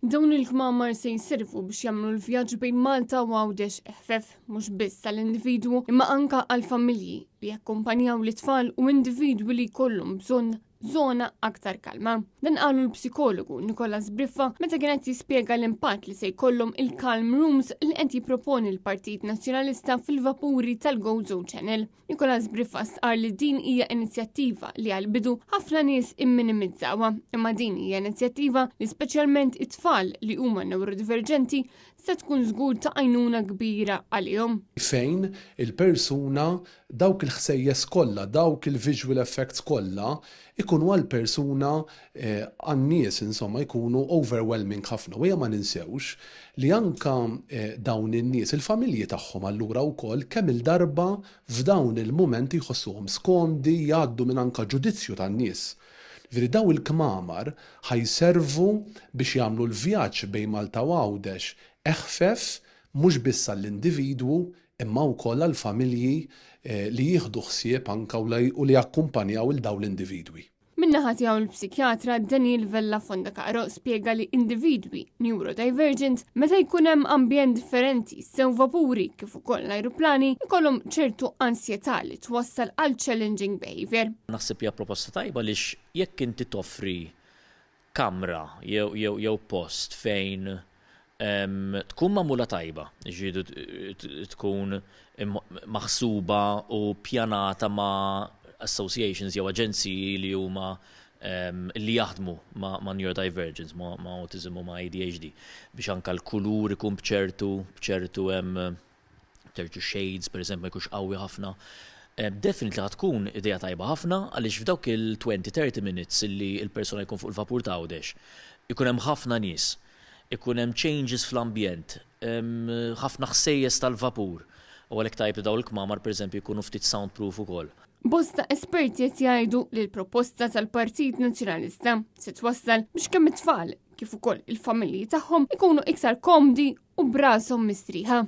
Dawn il-kmamar se jservu biex jagħmlu l-vjaġġ bejn Malta u Għawdex eħfef, mhux biss għall-individwu imma anka għall-familji li jakkumpanjaw lit-tfal u individwi li jkollhom bżonn żona aktar kalma. Dan qalu l-psikologu Nicolas Briffa meta kien qed jispjega l-impatt li se jkollhom il-Calm Rooms li qed jipproponi l-Partit Nazzjonalista fil-vapuri tal-Gozo Channel. Nicolas Briffa stqarr li din hija inizjattiva li għall-bidu ħafna nies imminimizzawha, imma din hija inizjattiva li speċjalment it-tfal li huma neurodiverġenti se tkun żgur ta' għajnuna kbira għalihom. Fejn il-persuna dawk il-ħsejjes kollha, dawk il-visual effects kollha ikunu għall-persuna għan-nies insomma jkunu overwhelming ħafna. U ejja ma ninsewx li anke dawn in-nies, il-familji tagħhom allura wkoll kemm-il darba f'dawn il-mumenti jħossuhom skomdi, jgħaddu minn anke ġudizzju tan-nies. Jiġifieri dawn il-kmamar ħa jservu biex jagħmlu l-vjaġġ bejn Malta u Għawdex eħfef mhux biss għall-individwu imma wkoll għall-familji li jieħdu ħsieb anke u li jakkumpanjaw 'il dawn l-individwi. Min-naħa tiegħu l-psikjatra Daniel Vella Fondacaro spjega li individwi neurodivergent meta jkun hemm ambjent differenti sew vapuri kif ukoll l-ajruplani jkollhom ċertu ansjetà li twassal għal challenging behaviour. Naħseb hija proposta tajba għaliex jekk inti toffri kamra jew jew jew post fejn tkun magħmula tajba, jiġifieri tkun maħsuba u ppjanata ma' associations jew aġenziji li huma li jaħdmu ma' neurodivergence, ma' autism u ma' ADHD, biex anke l-kulur ikun b'ċertu b'ċertu ċertu shades, per eżempju, ma jkunx qawwi ħafna. Definitely ħa tkun idea tajba ħafna għaliex f'dawk il-20-30 minutes li l-persuna jkun fuq il-vapur ta' Għawdex, ikun hemm ħafna nies, ikun hemm changes fl-ambjent, ħafna ħsejjes tal-vapur. U għalhekk tajjeb li dawn il-kmamar pereżempju jkunu ftit soundproof ukoll. Bosta esperti qed jgħidu li l-proposta tal-Partit Nazzjonalista se twassal biex kemm it-tfal kif ukoll il-familji tagħhom ikunu iktar komdi u b'rashom mistrieħa.